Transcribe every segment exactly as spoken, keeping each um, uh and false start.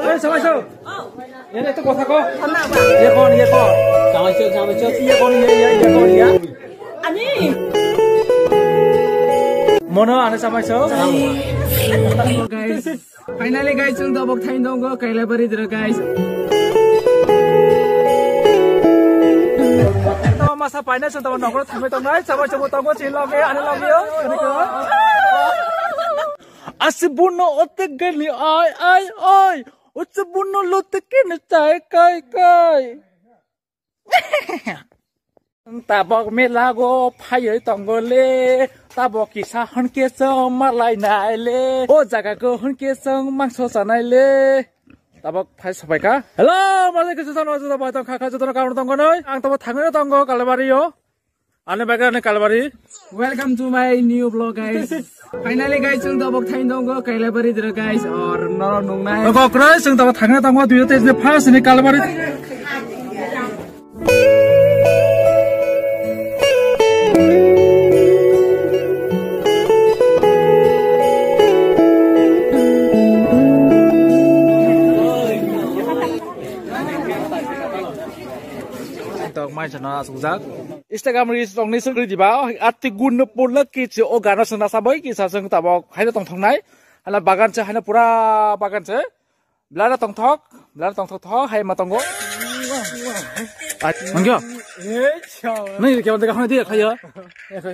Ei, samai so. Ene to kotha ko. Ye kon, ye kon. Samai so, samai so. Ye kon, ye, ye, ye kon, ye. Ani. Mono ane samai so. Guys, finally guys, chwng tabok thaino tongo Kailabari dira guys. To masa paina chwng tabok nokro thangwi tongnai, samai so tongo chini loge, ani loge yo. Asi buno otek gani ai ai ai. Uchi buno lotek kini chai kai kai. Tabok mela go phaiwi tongo le. Tabok kisa hwnke chwng malai nai le. O jaga go hwnke chwng mangso chanai le. Tabok phai sopai ka. Hello, malai kisa chwng no tabok tong kha kha jotono karon tongo noi. Ang tabok thangwi tongo Kalabari yo. Ani bagwi ani Kalabari. Welcome to my new vlog, guys. Finally, guys, chwng tabok thaino tongo Kailabari dira, guys. Or noro nungnai. Kokrai chwng tabok thangna tongo, dui hajar teis ni first ni Kalabari. Tok mai chana asukjak. Instagram reels rok ni sengri diba, ati gun no purla kichi o gana sengna sabai kisa seng tabok haino tongthoknai. Hala bagan se, haino pura bagan se. Blana tongthok, blana tongthok thok, hai ma tongo. Ai, mangyo. Nai ke mande kahna dia khaya. Ara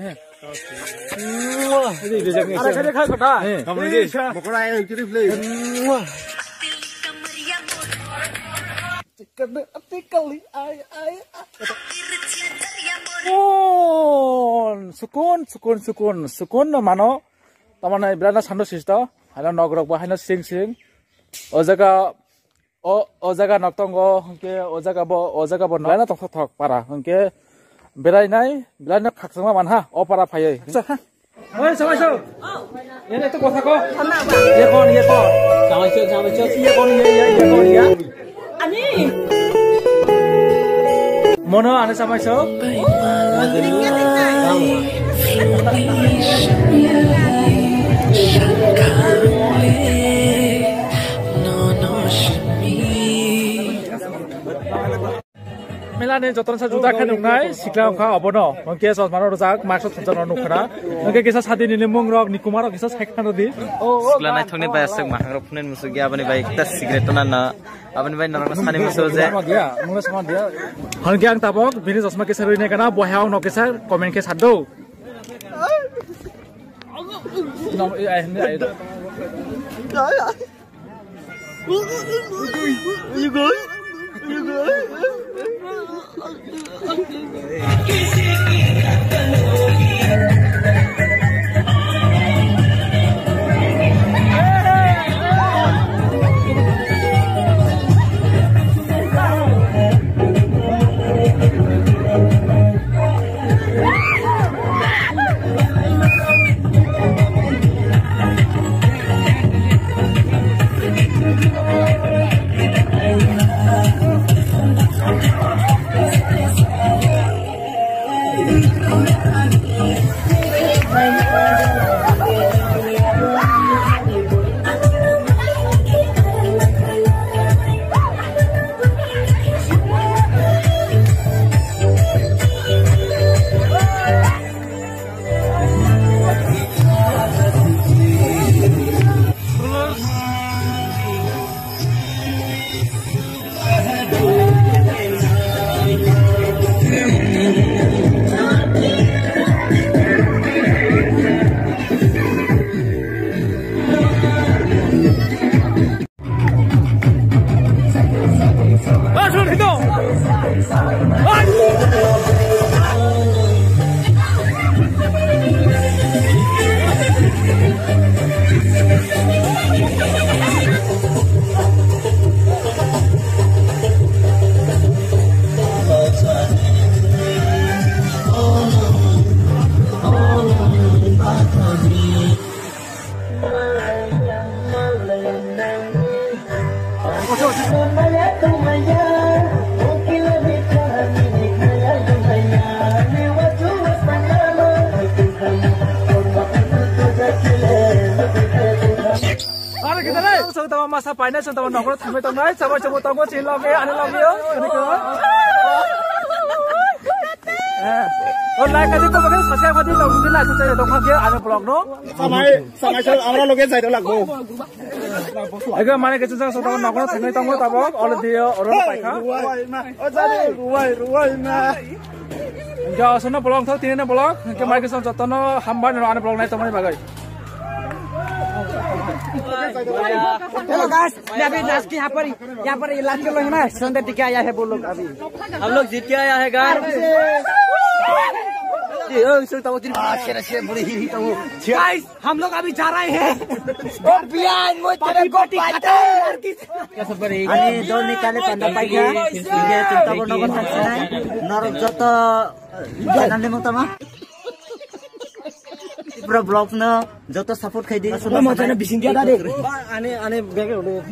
khaya khaya kota. Kamani. Bokora ayang kiri play. Sukun, sukun, sukun, sukun no mano. Tamana blana sando sisto. Hala nogrok bo haino sing sing. O jaga, o, o jaga nok tongo, hwnkhe o jaga bo, o jaga bo nok. Blana tongthok thok para, hwnkhe berainai, blana khakchangma manha, o para phaiwi. Oi, samai so. Ene to kotha ko. Ye kon, ye kon. Samai so, samai so. Ye kon, ye, ye, ye kon, ye. Ani. Mono ane samai so. Mela ni jotono sa juda khe nuknai sikla wngkha obono. Hwnkhe chosma rok rwjak, mask rok thumjak rok nukha na. Hwnkhe kisa sadi nini mung rok, ni kuma rok kisa sai khna rwdi. Sikla naithokni bai aswk mahangrok phunai muchukya, aboni bai ekta cigarette tona na. Aboni bai norokno sani muchuk je. Hwnkhe ang tabok bini chosma kisa rwinai kana, bo hayung no kisa comment khe sado. Tamo masa paina song tamo nokro thangwi tongnai, sabo sabo tongo chin logi, ani logi yo, ani ko. Eh, o lai kadi ko bagwi sasia phadi logi na, sasia tongkha ge ani blog no. Samai, samai sal amra loge jai do lagbo. Ego mane ke chunjang song tamo nokro thangwi tongo tabo, olo diyo, oro paikha. Ruwai ma, o jani, ruwai, ruwai ma. Hingke aswkno vlog thok, tinino vlog. Hingke mai khe chwng jotono hambai no ani vlog nai tongmani bagwi. Hello guys, मैं अभी नाच के यहाँ पर, यहाँ पर इलाज कर लो है ना, संडे टिके आया है वो लोग अभी। हम लोग जीत के आया है गाइस। ये ओ सुन तो तेरी अच्छे अच्छे बड़ी ही तो। गाइस, हम लोग अभी जा रहे हैं। ओ बियान वो तेरे को पाटे। Ani dol ni kale panda paikha, je tabo nogo thangsinai, norok joto channel ni mung tama. Tripura vlog no joto support khai di. Mo channel bising dia tadi. Ani ani bag udah.